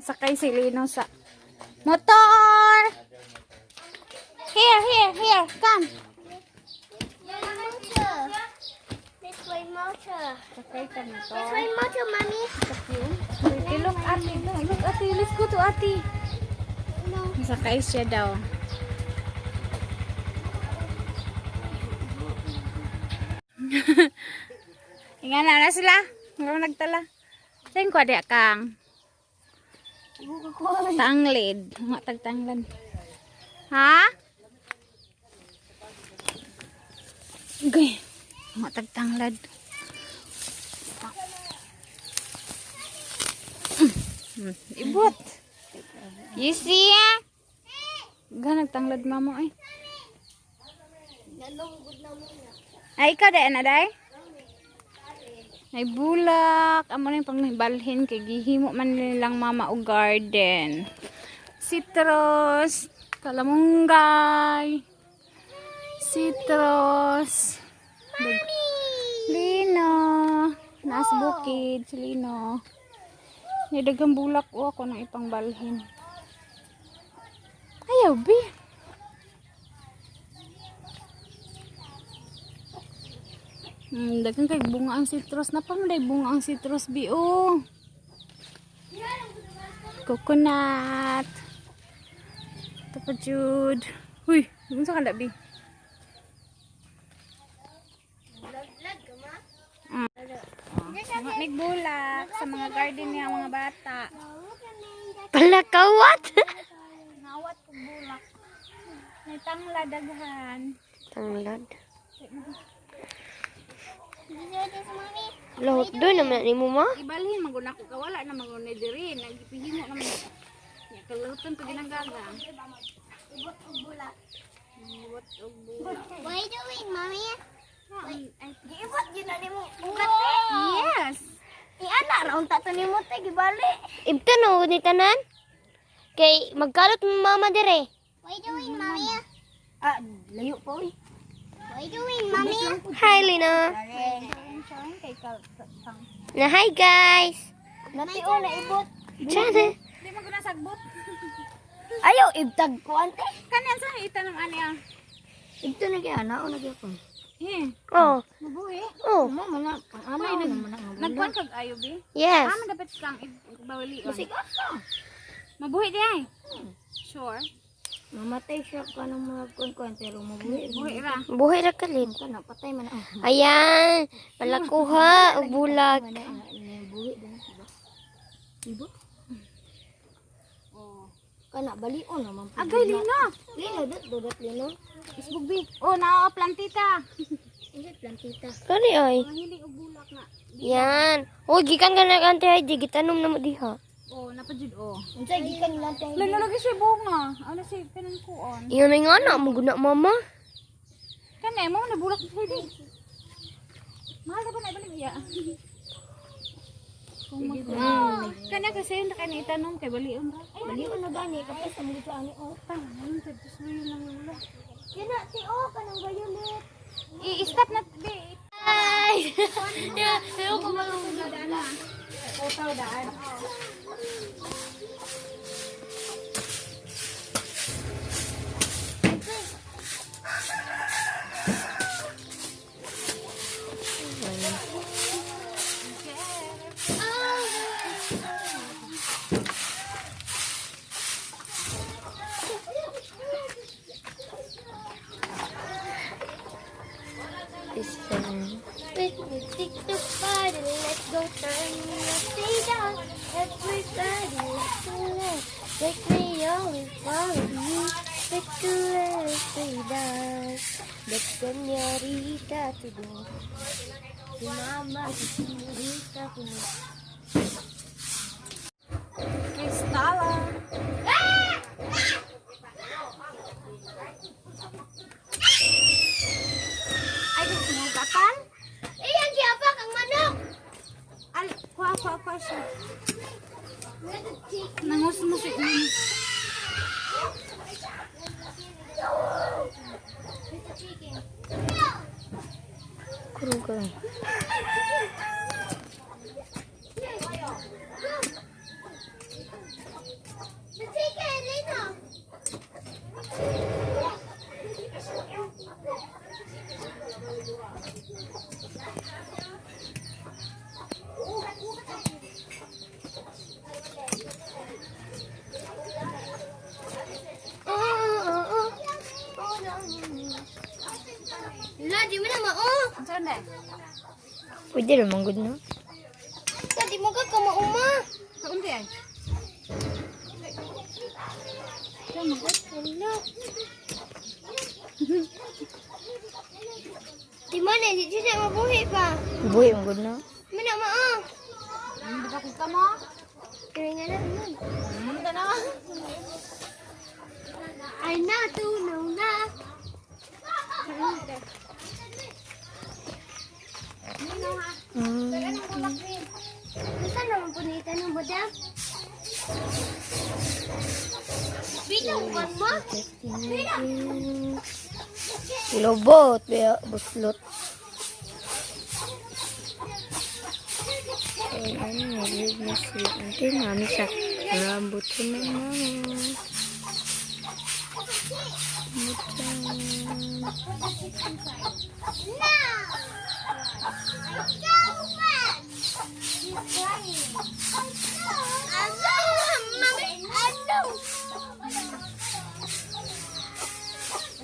Sakay si Lino sa motor. Here, here, here. Come. Motor. This way, motor. Sakay ka motor. This way, motor, Mommy. Wait, look, Ate. Look, look, Ate. Let's go to Ate. No. Sakay siya daw. Inga na na sila. Nga nagtala. Saan ko di kang? Tanglid. Mga tagtanglad. Ha? Gay. Mga tagtanglad. Ibot. You see? Ga nagtanglad mama eh. Ay, ikaw dahil na day? Ay, bulak. Amo na yung pangbalhin kay gihimo man nilang mama og garden. Citrus, kalamunggay, citrus. Mami! Lino. Nasa bukid si Lino. May dagang bulak o ako nang ipangbalhin. Ayaw, bi. Dagang kay bunga ang citrus. Napamanday bunga ang citrus, bi. Oh. Coconut. Ito pa, Jude. Huy, unsa ka na, bi? Mga bulak sa mga garden niya mga bata. Palakawat. Nawat ko bulak. May tangla daghan. Tanglad. Lahot doon naman ni mo, ma. Ibalhin maguna ko kawala na maguna diri nagpihimo naman. Ya kaluton to ginanggaga. Ibot og bulak. Ibot og bulak. What are you doing, Mommy? Ay, Giibot yun na nimo. yes. Iana ra unta to nimo te gibali. Ibto no ni tanan. Kay magkalot mo mama dire. What are you doing, Mommy? Ah, layo pa oy. What are you doing, Mommy? Hi, Lina. Kay kal tang. Na hi guys. Nati o na ibot. Chana. Di man guna sagbot. Ayaw ibtag ko ante. Kanan sa itanom ani ah. Ibto na gyud ana o na gyud ko. Eh, Oh. mabuhi. Oh. Mo man na pang ana Uy, o naman na. Nagkuan kag ayo bi. Yes. Ah, man dapat kang ibawali. Basig asa. Mabuhi di ay. Sure. Mamatay siya ka ng mga kuan-kuan pero mabuhi. Buhi ra. Buhi ra kalit. Kana patay man ah. Ayan, palakuha og bulag. Mana buhi din diba? Diba? Oh. Kana balion naman. Agay Lina. Lino dot dot lino. Isbog bi. Oh, naa plantita. Hindi plantita. Kani ay. Mahili og bulak na. Yan. Oh, gikan ka na ante ay di gitanom na mo diha. Oh, napajud oh. Unsa gikan lang tayo. Lalo siya bunga. Ano si pinangkuon? Iyon na nga na mo guna mama. Kani mo na bulak pwede. Mahal na ba na ibalik iya? Kung Kana kasi yung kani itanom kay balion ra. Ay, Balion na gani kapag sa mga ani o. tangan tapos mo yun ang lula. Kana ti o kanang violet. I-stop na di. Ay. Ayaw ko malungod na. Utaw daan. With me, TikTok party, let's go turn your feet down. Everybody, let's go left. Take me always follow you. Take a left, stay down. The señorita to go. Si mama, si señorita to go. Cristala. Ay, gusto mo gatan? Iyan, giapak ang manok! Al, kuha, kuha, kuha siya. Nangusmo si Kurong ka. Ano? Pwede naman gud, no? Di mo ka kamauma. Sa unti ay. Wala. Di man eh, di siya mabuhi pa. Buhi man gud, no? Mana maa. Hindi ka kuka mo? Kaya nga na naman. Ano na? Ay natunaw na. Saan naman po ni tanong mo daw? Bitaw kan mo? Lobot, biya, buslot. Ay, ano, naglig na sila. Ante, nami sa rambutan na mama. Rambutan. No! I go back! She's crying. Ano? Mami, ano?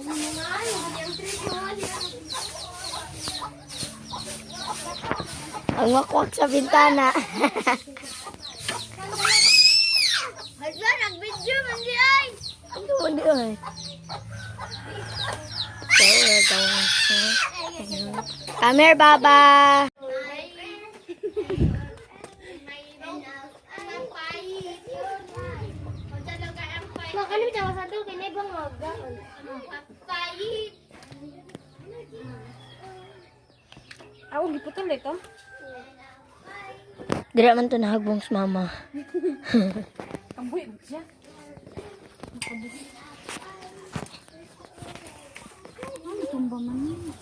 Ano nga? Yung trip mo. Ang wakwak sa bintana. Hala, nag-video man di ay! Ano man di ay? Tawa, tawa. Come here, Baba. Makalim na sa to kay bang magaon. Pait. Ako giputol ito. Dira man to nahagbong sa mama. Kambuhi mo siya. Ano tumba man yun?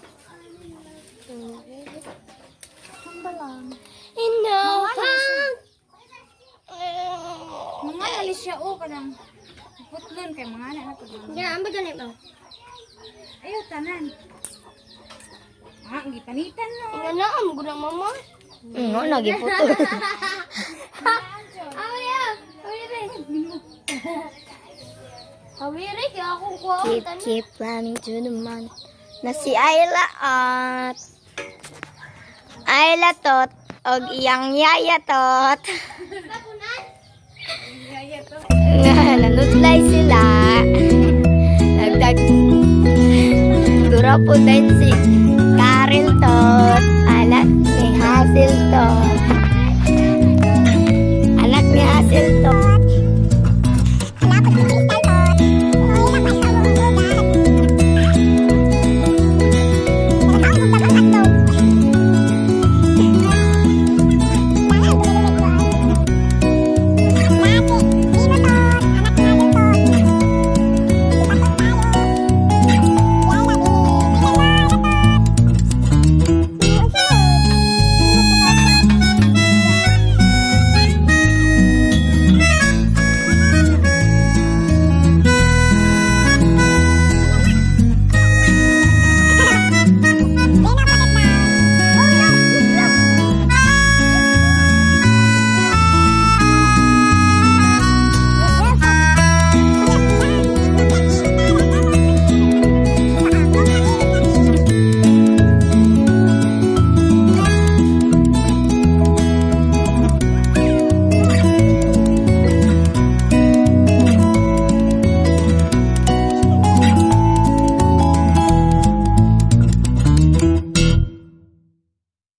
Tumba lang. Ino. Mga alis siya oh kanang putlon kay mga anak na pud. Ya, ang baganit mo. Ayo tanan. Ah, ang gipanitan no. Nga na ang guna mama. No, nagiputol. Awi ya. Awi rin. Awi rin kaya akong kuha Keep, keep planning to the moon. Na si Ayla at Ayla tot og iyang yaya tot. Nga nanudlay sila. Nagdag Dura po din si Karel tot. Alat ni Hazel tot.